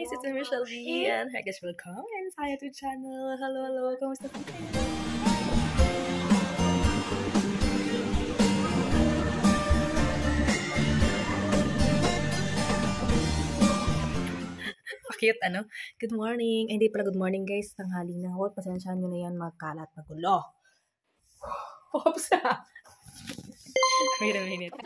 guys, it's Michelle B and hi guys, welcome sa YouTube channel. Hello, kamusta po kayo? Cute, ano? Good morning. Ay, hindi pala good morning guys. Tanghali na. Huwag pasensyahan nyo na yan, magkalat, magulo. Oops. Wait a minute.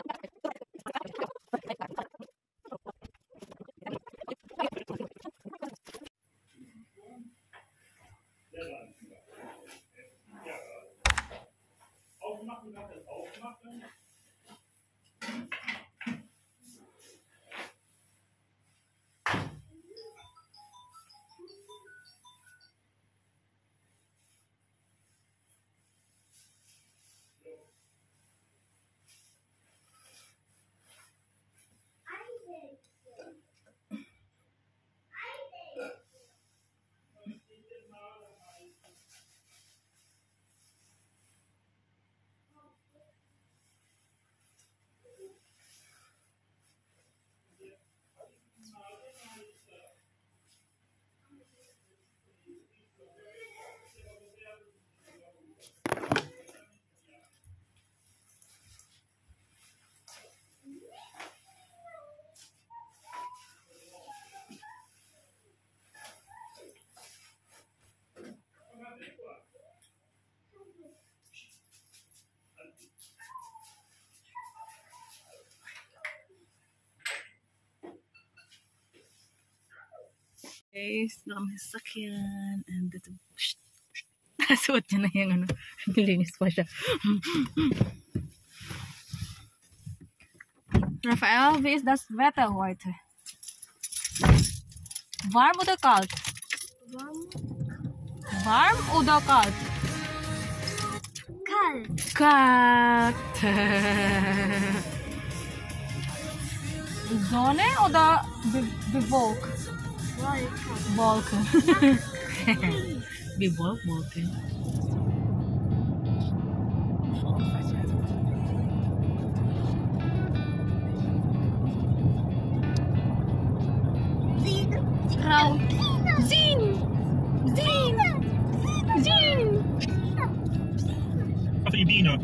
Guys, nakamisakyan and ito, nasuot niya na yung ano, nilinis pa siya. Rafael, wie ist das Wetter heute? Warm oder kalt? Warm oder kalt? Kalt. Sonne oder bewölkt? Wolken. Wolken. Grau. Zin. Wat je bienen?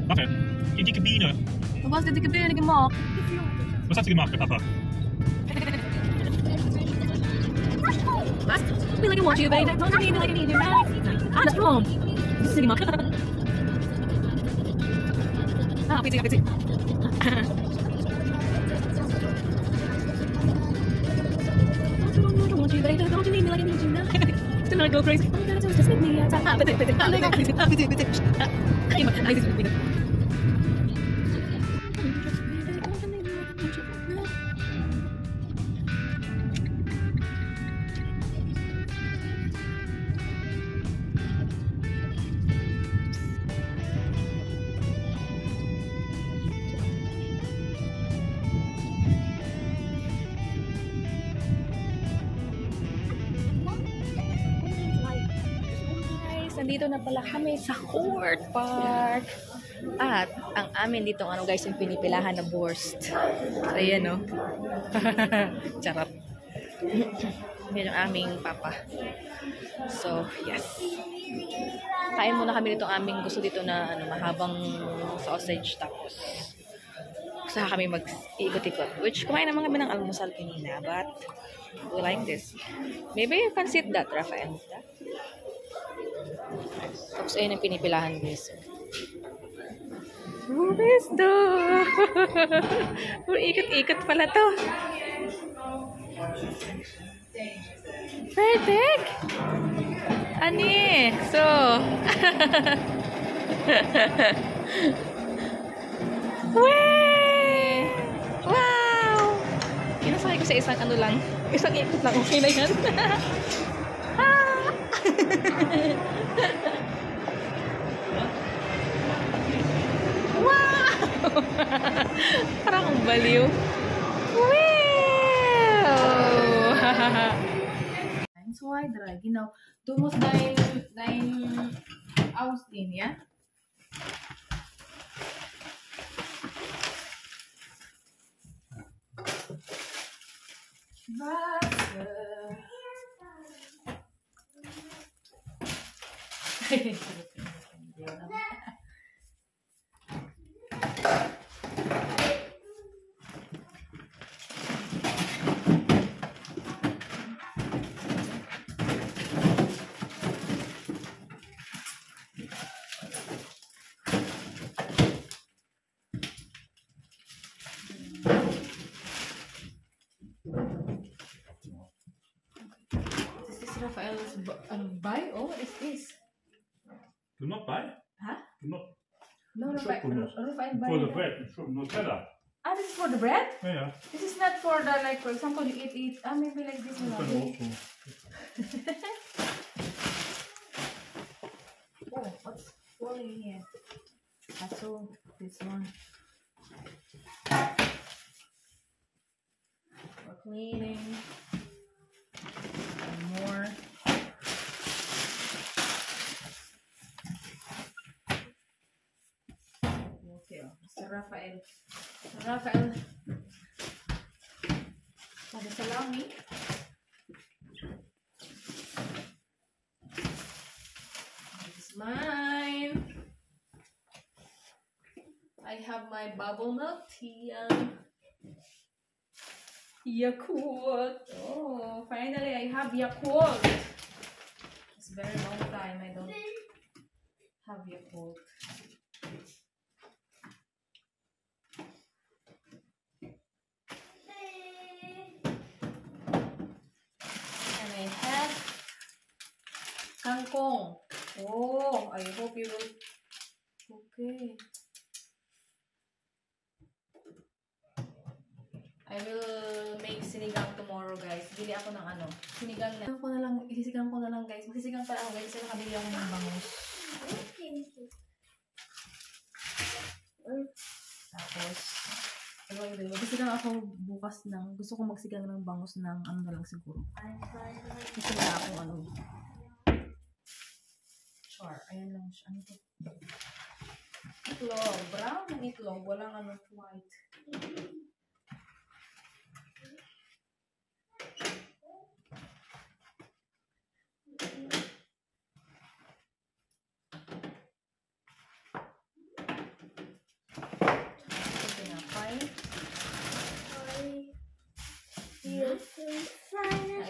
Wacht even. Je dikke bienen. Was dit ik binnen gemaakt? Wat had je gemaakt met papa? What? We like to watch you, baby. Don't you like to do that? Ah, that's wrong. Sige mo. Ah, piti. Don't want you, baby. Don't you need me like I need you now? Tonight go crazy. Oh, God, just make me out. Ah, piti. Ay, piti. Nandito na pala kami sa Court Park. At ang amin dito, ano guys, yung pinipilahan na Wurst. Ayan, no? Charot. Yan yung aming papa. So, yes. Kain muna kami dito aming gusto dito na ano, mahabang sausage. Tapos, saka kami mag-ikot-ikot. Which, kumain naman kami ng almusal kanina. But, we like this. Maybe you can sit that, Rafael. Tapos ayun ang pinipilahan guys. Gusto! Ikot-ikot pala to. Perfect! Ani? So. Wee! Wow! Kinasakay ko sa isang ano lang. Isang ikot lang. Okay na yan. Wow! Parang ang baliw. Wow! So why drag? Genau. Du musst dein ausziehen, ja? This is Rafael's buy. Oh, what is this? Do not buy. Huh? Do not. No, Chocolate. Rafael buy. For the bread. For Nutella. Ah, this is for the bread? Yeah. This is not for the, like, for example, you eat, maybe like this You one. can also. Oh, what's falling here? Also, this one. For cleaning. And more. Okay, Mr. Rafael. Mr. Rafael. Ada salami. This is mine. I have my bubble milk tea. Yakult. Oh, finally I have Yakult. It's a very long time I don't have Yakult. And I have kangkong. Oh, I hope you will. Okay. I will make sinigang tomorrow, guys. Bili ako ng ano. Sinigang na. Isisigang ko na lang, guys. Magsisigang pala ako, guys. Kasi nakabili ako ng bangus. Tapos, magsisigang ako bukas ng, gusto ko magsigang ng bangus ng ano na lang siguro. Kasi na akong ano. Char. Ayan lang siya. Ano ito? Itlog. Brown na itlog. Walang ano, white.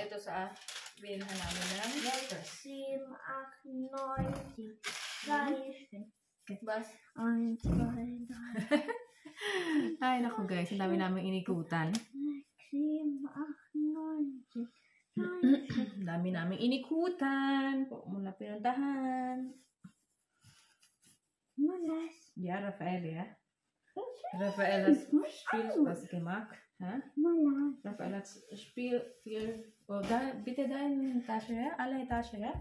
Ito sa bilhan namin ng lettuce. 7, 8, 9, 10. Bas? 1, 2, 3, 4, 5, 6, 7, 8, 9, 10. Ay, naku guys. Ang dami namin inikutan. 7, 8, 9, 10. Ang dami namin inikutan. Muna pinuntahan. Malas. Ja, Rafael, ja. Rafael hat Spiel was gemacht. Ha? Malas. Rafael hat Spiel viel. Oh, da, bitte deine Tasche, ja? Alle Tasche, ja?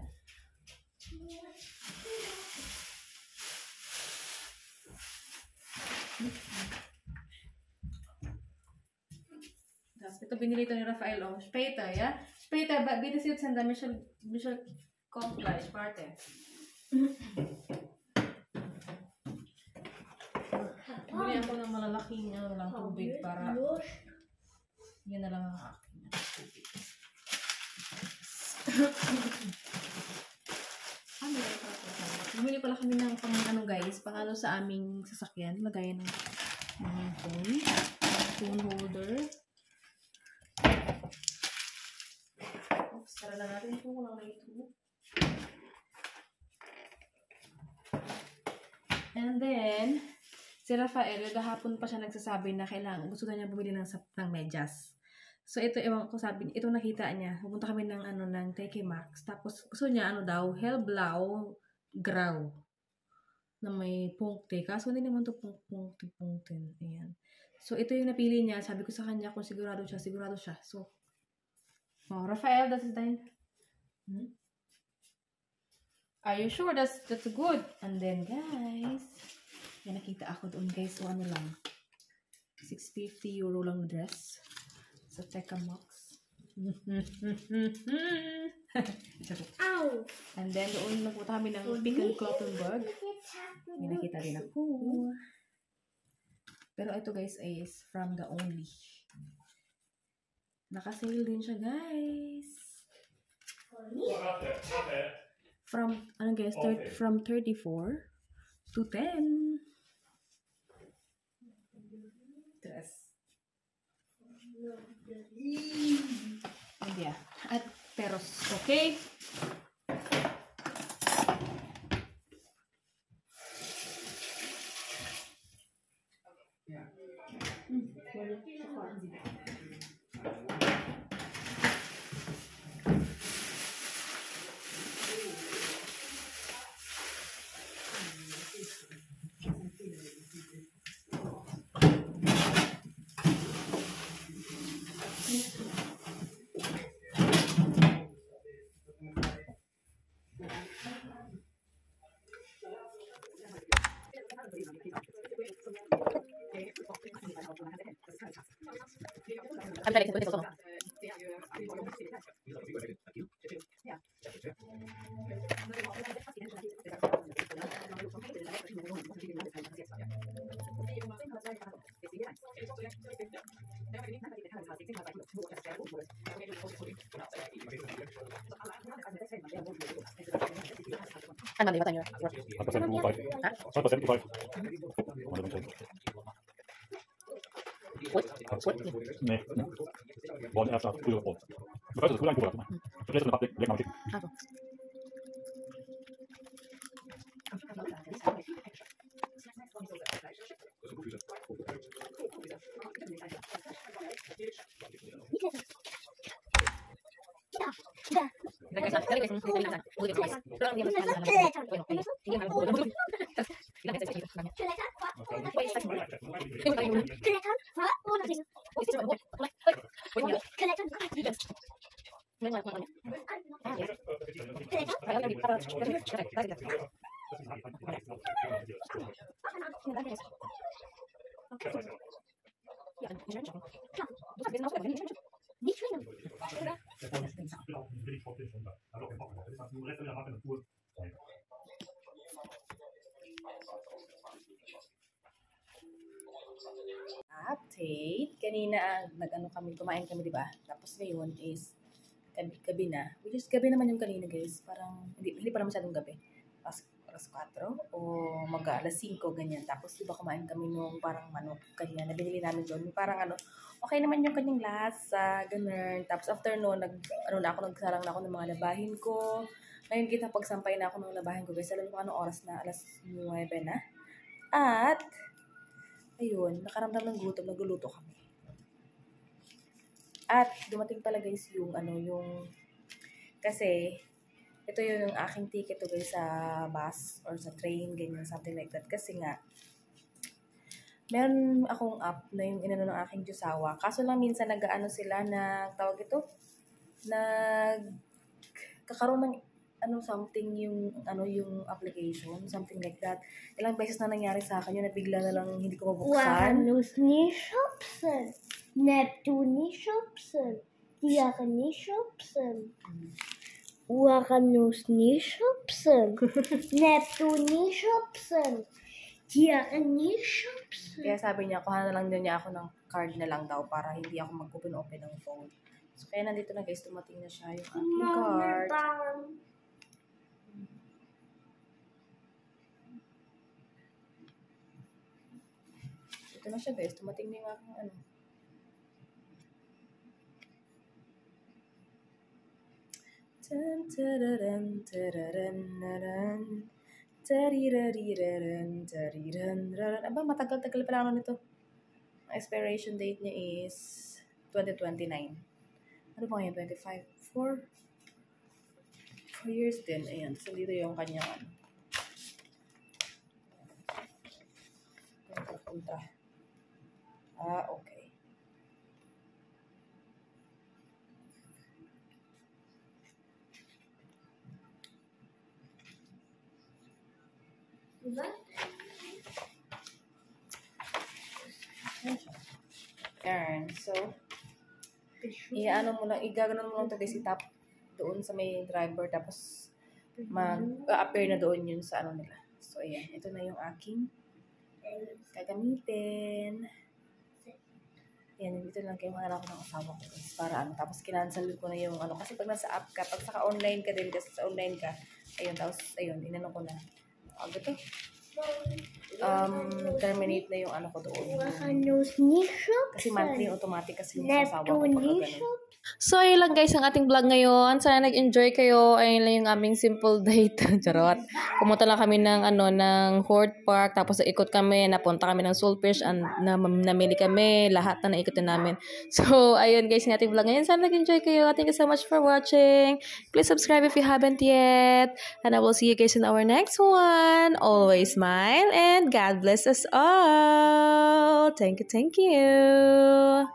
Ito binili ito ni Rafael. Oh, später, ja? Später, bitte sitzen, da Michel kommt gleich. Warte. Bili ako ng malalaking ano lang tubig para yan na lang ang akin tubig. Bumili pala kami ng pang ano guys, pang ano sa aming sasakyan, lagayan ng phone holder. Oops, tara na natin ito, walang may ito. And then, si Rafael, gahapon pa siya nagsasabi na kailangan, gusto na niya bumili ng medyas. So, ito, ewan ko sabi, ito nakita niya. Pupunta kami ng, ng TK Maxx. Tapos, gusto niya, daw, hellblau graw. Na may punkte. Kaso, hindi naman ito punkte. Ayan. So, ito yung napili niya. Sabi ko sa kanya, kung sigurado siya. So, oh, Rafael, that's the Are you sure that's good? And then, guys, may nakita ako doon, guys. So, ano lang, 650 euro lang dress. Sa TK Maxx. Ow! And then, doon nagpunta kami ng Pick & Clottenburg. May nakita din ako. Pero ito, guys, is from the Only. Naka-sale din siya, guys. Guardate, guardate. From, ano guys, Okay. from 34 to 10. Dress. Hindi At peros, okay? Ang talit ito so. Ano ba tayo? 175. Nee. Worden erst nach früher Brot. Du kannst es früher eingeholt haben. Du lässt es eine Pappe, leg mal schicken. Also. Update. Kanina, nag-ano kami, kumain kami, di ba? Tapos ngayon is, gabi na. Which is, gabi naman yung kanina, guys. Parang, hindi pa naman masyadong gabi. Alas 4 o mag-alas 5, ganyan. Tapos, di ba kumain kami nung parang manok, ganyan. Nabinili namin doon. Parang ano, okay naman yung kanyang lasa, ganun. Tapos, after noon, nagsalang na ako ng mga labahin ko. Ngayon, kita pagsampay na ako ng labahin ko, guys. Alam mo kung anong oras na? Alas 9 na. At, ayun, nakaramdam ng gutom, nagluluto kami. At dumating pala guys yung kasi ito yung aking ticket to guys sa bus or sa train, ganyan, something like that. Kasi nga, meron akong app na yung inano ng aking Jusawa. Kaso lang minsan nag-ano sila na, tawag ito, kakaroon ng something yung application, something like that. Ilang beses na nangyari sa akin yun at bigla na lang hindi ko mabuksan. Shopsen. Neptuni Shopsen. Diakoni Shopsen. Uranusni Shopsen. Neptuni Shopsen. Diakoni Shopsen. Kaya sabi niya, kuha na lang din niya ako ng card na lang daw para hindi ako mag-open ng phone. So, kaya nandito na guys, tumating na siya yung aking card. Ito na siya guys, tumating na yung aking ano. Tan tararan tararan naran tarirariraran tariran raran. Aba, matagal-tagal pala ano nito. Ang expiration date niya is 2029. Ano ba ngayon? 25? 4 years din. Ayan. So, dito yung kanyang ano. Punta. Okay. Diba? Ayan. So, igaganon mo lang ito guys, itap doon sa may driver, tapos mag-appear na doon yun sa ano nila. So, ayan. Ito na yung aking gagamitin. Yan, dito lang kayo mga ako ng asawa ko guys. Para ano, tapos kinancel ko na yung ano. Kasi pag nasa app ka, pag saka online ka din, kasi sa online ka, ayun, tapos, ayun, inano ko na. Ito, terminate na yung ano ko doon. Kasi monthly automatic kasi yung asawa ko pag ganun. So, ayun lang guys ang ating vlog ngayon. Sana nag-enjoy kayo. Ayun lang yung aming simple date. Charot. Pumunta lang kami ng, ng Fort Park. Tapos ikot kami. Napunta kami ng Soulfish. And namili kami. Lahat na naikotin namin. So, ayun guys yung ating vlog ngayon. Sana nag-enjoy kayo. Thank you so much for watching. Please subscribe if you haven't yet. And I will see you guys in our next one. Always smile and God bless us all. Thank you, thank you.